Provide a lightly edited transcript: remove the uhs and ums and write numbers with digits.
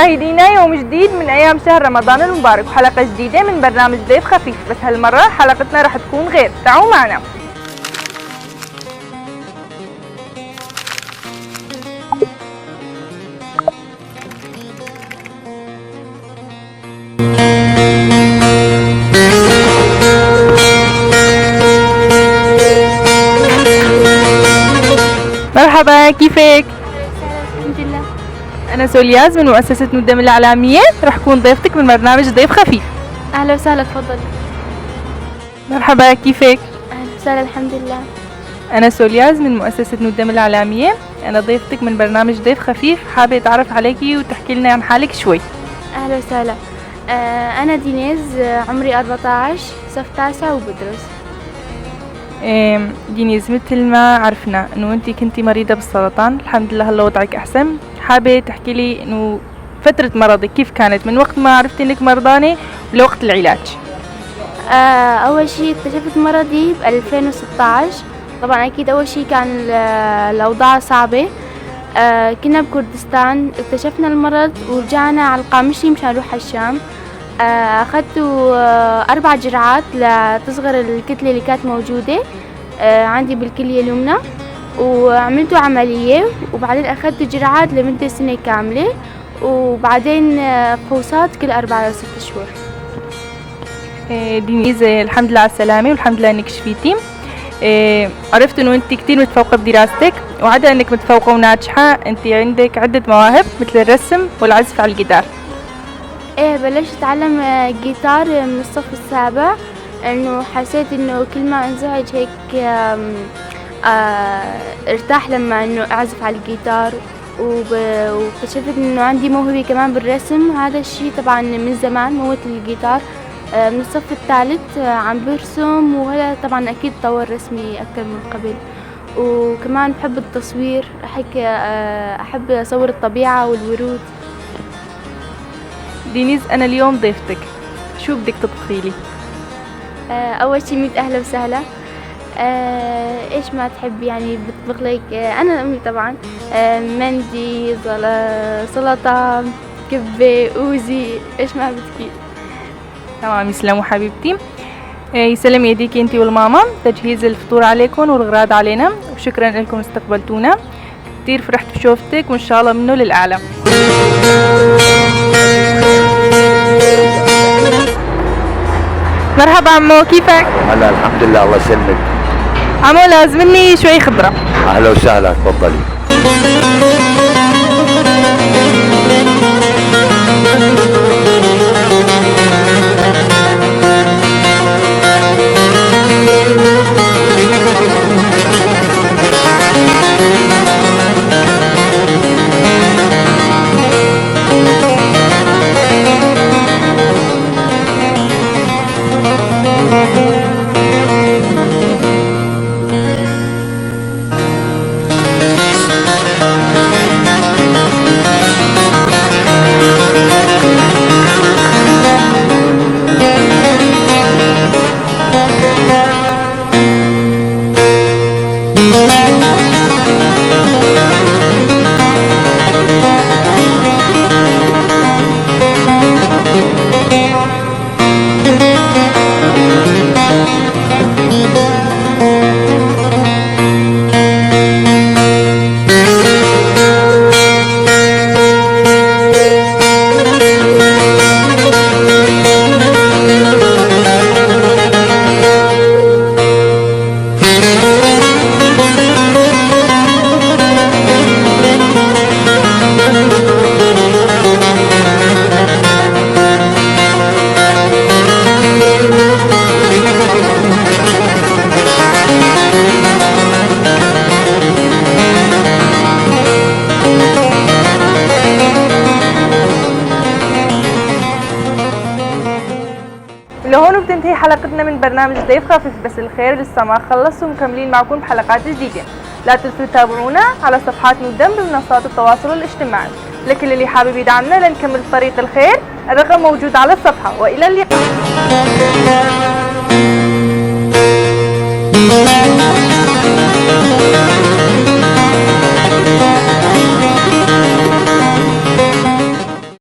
مشاهدينا، يوم جديد من أيام شهر رمضان المبارك وحلقة جديدة من برنامج ضيف خفيف. بس هالمرة حلقتنا رح تكون غير، تعالوا معنا. مرحبا، كيفك؟ الحمد لله. أنا سولياز من مؤسسة ندم الإعلامية، رح كون ضيفتك من برنامج ضيف خفيف. اهلا وسهلا، تفضلي. مرحبا، كيفك؟ اهلا وسهلا، الحمد لله. أنا سولياز من مؤسسة ندم الإعلامية، أنا ضيفتك من برنامج ضيف خفيف، حابة أتعرف عليكي وتحكي لنا عن حالك شوي. اهلا وسهلا، انا دينيز، عمري 14، صف تاسع وبدرس. دينيز، مثل ما عرفنا إنه أنت كنتي مريضة بالسرطان، الحمد لله هلا وضعك أحسن. حابة تحكي لي إنه فترة مرضك كيف كانت من وقت ما عرفتي إنك مرضانة لوقت العلاج؟ اول شيء اكتشفت مرضي ب 2016. طبعا اكيد اول شيء كان الاوضاع صعبة. كنا بكردستان، اكتشفنا المرض ورجعنا على القامشلي مشان نروح على الشام. اخذت 4 جرعات لتصغر الكتلة اللي كانت موجودة عندي بالكلية اليمنى، وعملت عملية، وبعدين أخذت جرعات لمدة سنة كاملة، وبعدين فحوصات كل 4 أو 6 شهور. دينيز، الحمد لله على السلامة والحمد لله إنك شفيتي. عرفت إنه أنت كتير متفوقة بدراستك، وعدا إنك متفوقة وناجحة أنت عندك عدة مواهب مثل الرسم والعزف على الجيتار. بلشت أتعلم جيتار من الصف السابع، إنه حسيت إنه كل ما انزعج هيك، ارتاح لما إنه أعزف على الجيتار، واكتشفت إنه عندي موهبة كمان بالرسم. هذا الشيء طبعاً من زمان، موهبة الجيتار، من الصف الثالث، عم برسم، وهلا طبعاً أكيد طور رسمي أكثر من قبل. وكمان بحب التصوير، أحب أصور الطبيعة والورود. دينيز، أنا اليوم ضيفتك، شو بدك تطبخي لي؟ أول شي ميت أهلا وسهلا. إيش ما تحبي بطبخ لك. أنا أمي طبعاً، مندي، سلطة، كبة، أوزي، إيش ما بدك. تمام، يسلموا حبيبتي. يسلم يديكي انتي والماما، تجهيز الفطور عليكم والغراض علينا، وشكرا لكم استقبلتونا، كتير فرحت بشوفتك، وإن شاء الله منه للأعلى. مرحبا عمو، كيفك؟ هلا الحمد لله، الله يسلمك. عمو لازمني شوي خضرة. أهلا وسهلا، تفضلي. لهون بتنتهي حلقتنا من برنامج ضيف خفيف، بس الخير لسه ما خلص ومكملين معكم بحلقات جديدة. لا تنسوا تتابعونا على صفحات ندم بمنصات التواصل الاجتماعي. لكل اللي حابب يدعمنا لنكمل طريق الخير، الرقم موجود على الصفحة. وإلى اللقاء.